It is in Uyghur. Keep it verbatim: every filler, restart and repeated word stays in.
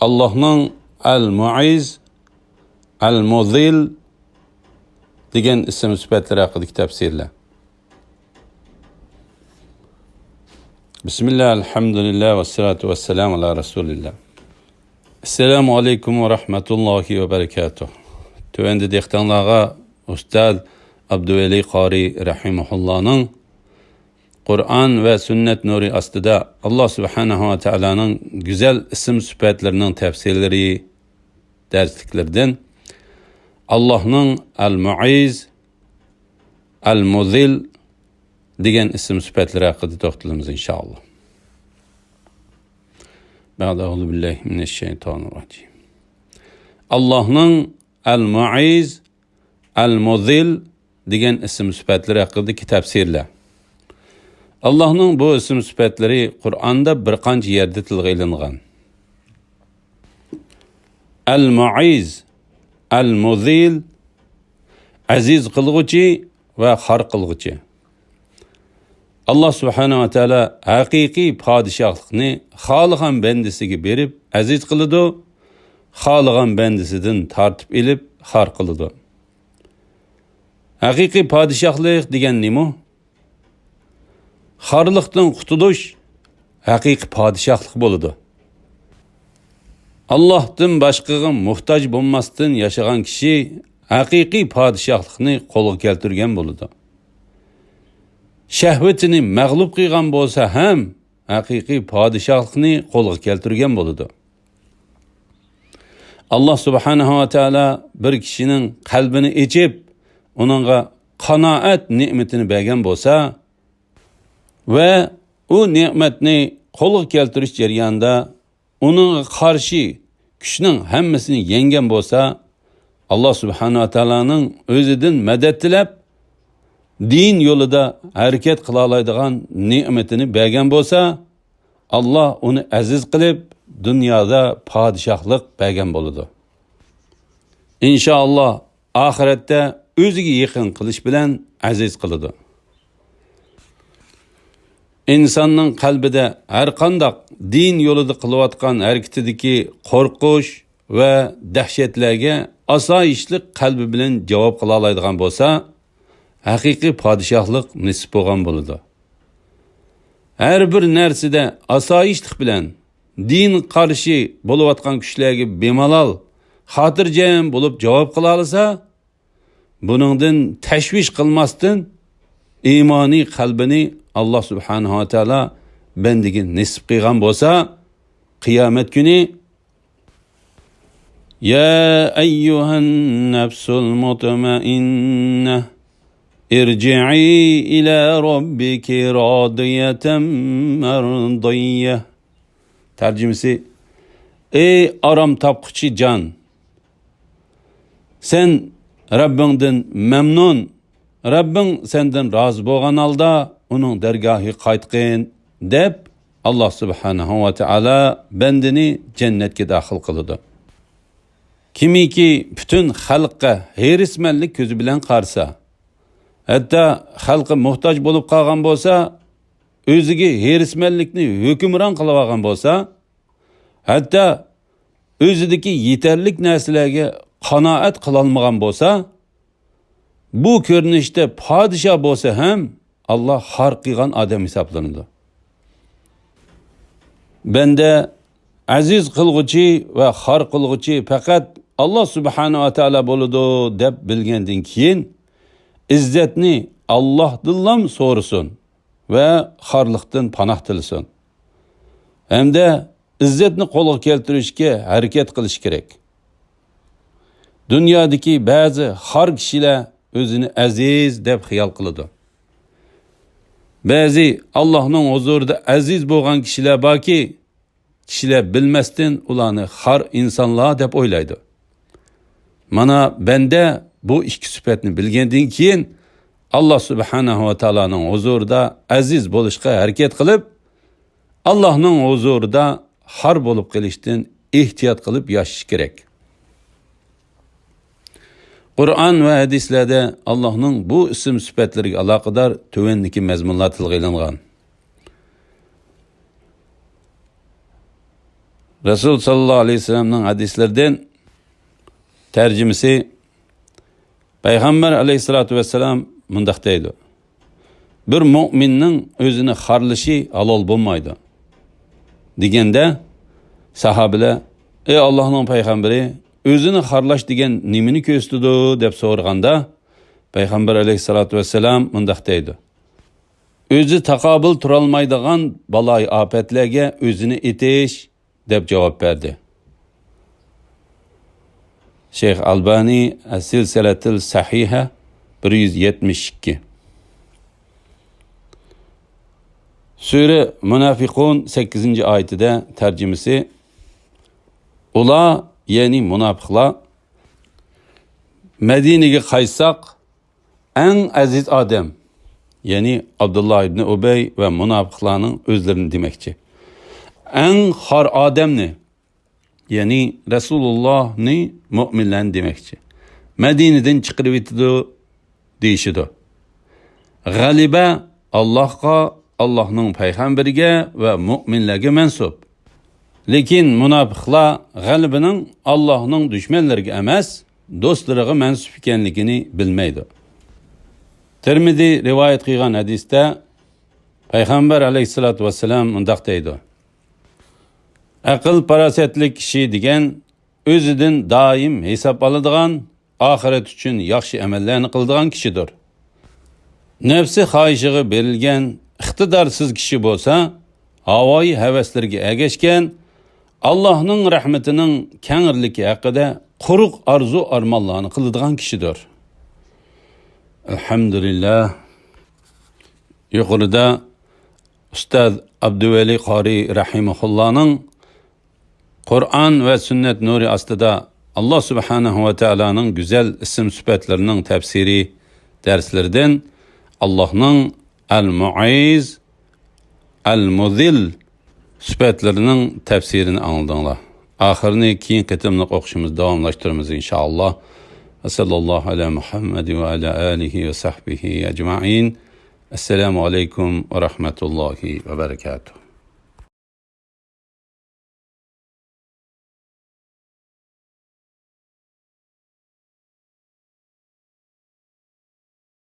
ئاللاھنىڭ ئەل مۇئىز، ئەل مۇزىل دېگەن ئىسىم سۈپەتلىرى ھەققىدىكى تەپسىرلەر. بىسمىللا، ئەلھەمدۇلىللا، ۋەسسالاتۇ ۋەسسالامۇ ئالا رەسۇلىللا. ئەسسالامۇ ئەلەيكۇم ۋە رەھمەتۇللاھى ۋە بەرىكاتۇھ. تۆۋەندە دىققىتىڭلارغا ئۇستاز ئابدۇۋەلى قارى رەھىمەھۇللانىڭ قۇرئان ۋە سۈننەت نۇرى ئاستىدا ئاللا سۇبھانەھۇ ۋە تائالانىڭ گۈزەل ئىسىم سۈپەتلىرىنىڭ تەپسىرلىرى دەرسلىكلىرىدىن ئاللاھنىڭ ئەل مۇئىز، ئەل مۇزىل دېگەن ئىسىم سۈپەتلىرى ھەققىدە توختىلىمىز، ئىنشائاللا. بەئدە، ئەئۇزۇ بىللاھى مىنەششەيتانىررەجىم. ئاللاھنىڭ ئەل مۇئىز، ئەل مۇزىل دېگەن ئىسىم سۈپەتلىرى ھەققىدىكى تەپسىرلەر. ئاللاھنىڭ بۇ ئىسىم سۈپەتلىرى قۇرئاندا بىر قانچە يەردە تىلغا ئېلىنغان. ئەل مۇئىز، ئەل مۇزىل، ئەزىز قىلغۇچى ۋە خار قىلغۇچى. ئاللا سۇبھانەھۇ ۋە تائالا ھەقىقىي پادىشاھلىقنى خالىغان بەندىسىگە بېرىپ ئەزىز قىلىدۇ، خالىغان بەندىسىدىن تارتىپ ئېلىپ خار قىلىدۇ. ھەقىقىي پادىشاھلىق دېگەن نېمە؟ خارلىقتىن قۇتۇلۇش ھەقىقىي پادىشاھلىق بولىدۇ. ئاللاھتىن باشقىغا موھتاج بولماستىن ياشىغان كىشى ھەقىقىي پادىشاھلىقنى قولغا كەلتۈرگەن بولىدۇ. شەھۋىتىنى مەغلۇپ قىلغان بولسا ھەم ھەقىقىي پادىشاھلىقنى قولغا كەلتۈرگەن بولىدۇ. ئاللا سۇبھانەھۇ ۋە تائالا بىر كىشىنىڭ قەلبىنى ئېچىپ، ئۇنىڭغا قانائەت نېمىتىنى بەرگەن بولسا ۋە ئۇ نېمەتنى قولغا كەلتۈرۈش جەريانىدا ئۇنىڭغا قارشى كۈچنىڭ ھەممىسىنى يەڭگەن بولسا، ئاللا سۇبھانەھۇ ۋە تائالانىڭ ئۆزىدىن مەدەت تىلەپ، دىن يولىدا ھەرىكەت قىلالايدىغان نېمىتىنى بەرگەن بولسا، ئاللا ئۇنى ئەزىز قىلىپ، دۇنيادا پادىشاھلىق بەرگەن بولىدۇ. ئىنشائاللا، ئاخىرەتتە ئۆزىگە يېقىن قىلىش بىلەن ئەزىز قىلىدۇ. ئىنساننىڭ قەلبىدە ھەرقانداق دىن يولىدا قىلىۋاتقان ھەرىكىتىدىكى قورقۇش ۋە دەھشەتلەرگە ئاسايىشلىق قەلبى بىلەن جاۋاب قىلالايدىغان بولسا، ھەقىقىي پادىشاھلىق نېسىپ بولغان بولىدۇ. ھەر بىر نەرسىدە ئاسايىشلىق بىلەن دىنغا قارشى بولۇۋاتقان كۈچلەرگە بىمالال، خاتىرجەم بولۇپ جاۋاب قىلالىسا، بۇنىڭدىن تەشۋىش قىلماستىن، ئىمانىي قەلبىنى ئاللا سۇبھانەھۇ ۋە تائالا بەندىگە نېسىپ قىلغان بولسا، قىيامەت كۈنى، يا أيها النفس المطمئنة ارجعي إلى ربك راضية مرضية. تەرجىمىسى: ئەي ئارام تاپقۇچى جان، سەن رەببىڭدىن مەمنۇن، رەببىڭ سەندىن رازى بولغان ھالدا ئۇنىڭ دەرگاھىغا قايتقىن، دەپ، ئاللا سۇبھانەھۇ ۋە تائالا بەندىنى جەننەتكە داخىل قىلىدۇ. كىمكى پۈتۈن خەلققە ھېرىسمەنلىك كۆزى بىلەن قارىسا، ھەتتا خەلقى موھتاج بولۇپ قالغان بولسا، ئۆزىگە ھېرىسمەنلىكنى ھۆكۈمران قىلىۋالغان بولسا، ھەتتا ئۆزىدىكى يېتەرلىك نەرسىلەرگە قانائەت قىلالمىغان بولسا، بۇ كۆرۈنۈشتە پادىشاھ بولسا ھەم، ئاللا خار قىلغان ئادەم ھېسابلىنىدۇ. بەندە ئەزىز قىلغۇچى ۋە خار قىلغۇچى پەقەت ئاللا سۇبھانەھۇ ۋە تائالا بولىدۇ، دەپ بىلگەندىن كېيىن، ئىززەتنى ئاللاھدىنلا سورىسۇن ۋە خارلىقتىن پاناھ تىلىسۇن. ھەمدە ئىززەتنى قولغا كەلتۈرۈشكە ھەرىكەت قىلىش كېرەك. دۇنيادىكى بەزى خار كىشىلەر ئۆزىنى ئەزىز دەپ خىيال قىلىدۇ. بەزى ئاللاھنىڭ ھۇزۇرىدا ئەزىز بولغان كىشىلەر باركى، كىشىلەر بىلمەستىن ئۇلارنى خار ئىنسانلار دەپ ئويلايدۇ. مانا بەندە بۇ ئىككى سۈپەتنى بىلگەندىن كېيىن، ئاللا سۇبھانەھۇ ۋە تائالانىڭ ھۇزۇرىدا ئەزىز بولۇشقا ھەرىكەت قىلىپ، ئاللاھنىڭ ھۇزۇرىدا خار بولۇپ قېلىشتىن ئېھتىيات قىلىپ ياشىشى كېرەك. قۇرئان ۋە ھەدىسلەردە ئاللاھنىڭ بۇ ئىسىم سۈپەتلىرىگە ئالاقىدار تۆۋەندىكى مەزمۇنلار تىلغا ئېلىنغان. رەسۇل ساللاللاھۇ ئەلەيھى ۋەسەللەمنىڭ ھەدىسلىرىدىن تەرجىمىسى، پەيغەمبەر ئەلەيھىسسالاتۇ ۋەسسالام مۇنداق دەيدۇ: «بىر مۇئمىننىڭ ئۆزىنى خارلىشى ھالال بولمايدۇ» دېگەندە، ساھابىلەر: «ئەي ئاللاھنىڭ پەيغەمبىرى، ئۆزىنى خارلاش دېگەن نېمىنى كۆرسىتىدۇ؟» دەپ سورىغاندا، پەيغەمبەر ئەلەيھىسسالاتۇ ۋەسسالام مۇنداق دەيدۇ: «ئۆزى تاقابىل تۇرالمايدىغان بالايىئاپەتلەرگە ئۆزىنى ئېتىش» دەپ جاۋاب بەردى. شەيخ ئەلبانى، سىلسىلەتىل سەھىھە، بىر يۈز يەتمىش ئىككى. سۈرە مۇنافىقۇن سەككىزىنچى ئايىتىدە تەرجىمىسى، ئۇلار، يەنى مۇناپىقلار، مەدىنىگە قايتساق، ئەڭ ئەزىز ئادەم، يەنى ئابدۇللا ئىبنى ئۇبەي ۋە مۇناپىقلارنىڭ ئۆزلىرىنى دېمەكچى. ئەڭ خار ئادەمنى، يەنى رەسۇلۇللاھنى، مۆمىنلەرنى دېمەكچى. مەدىنىدىن چىقىرىۋېتىدۇ دېيىشىدۇ. غەلىبە ئاللاھقا، ئاللاھنىڭ پەيغەمبىرىگە ۋە مۆمىنلەرگە مەنسۇپ. لېكىن مۇناپىقلار غەلىبىنىڭ ئاللاھنىڭ دۈشمەنلىرىگە ئەمەس، دوستلىرىغا مەنسۇپ ئىكەنلىكىنى بىلمەيدۇ. تىرمىزى رىۋايەت قىلغان ھەدىستە پەيغەمبەر ئەلەيھىسسالاتۇ ۋەسسالام مۇنداق دەيدۇ: «ئەقىل-پاراسەتلىك كىشى دېگەن ئۆزىدىن دائىم ھېساب ئالىدىغان، ئاخىرەت ئۈچۈن ياخشى ئەمەللەرنى قىلىدىغان كىشىدۇر. نەپسى خاھىشىغا بېرىلگەن ئىقتىدارسىز كىشى بولسا، ھاۋايى ھەۋەسلىرىگە ئەگەشكەن، ئاللاھنىڭ رەھمىتىنىڭ كەڭرىلىكى ھەققىدە قۇرۇق ئارزۇ-ئارمانلارنى قىلىدىغان كىشىدۇر.» ئەلھەمدۇلىللاھ. يۇقىرىدا ئۇستاز ئابدۇۋەلى قارى رەھىمەھۇللانىڭ قۇرئان ۋە سۈننەت نۇرى ئاستىدا ئاللا سۇبھانەھۇ ۋە تائالانىڭ گۈزەل ئىسىم سۈپەتلىرىنىڭ تەپسىرى دەرسلىرىدىن ئاللانىڭ ئەل-مۇئىز، ئەل-مۇزىل سۈپەتلىرىنىڭ تەپسىرىنى ئاڭلىدىڭلار. ئاخىرىنى كېيىن قېتىملىق ئوقۇشىمىز داۋاملاشتۇرىمىز، ئىنشائاللا. ۋە سەللەللاھۇ ئەلا مۇھەممەد ۋە ئەلا ئالىھى ۋە سەھبىھى ئەجمەئىن. ئەسسالامۇ ئەلەيكۇم ۋە رەھمەتۇللاھى ۋە بەرەكاتۇھ.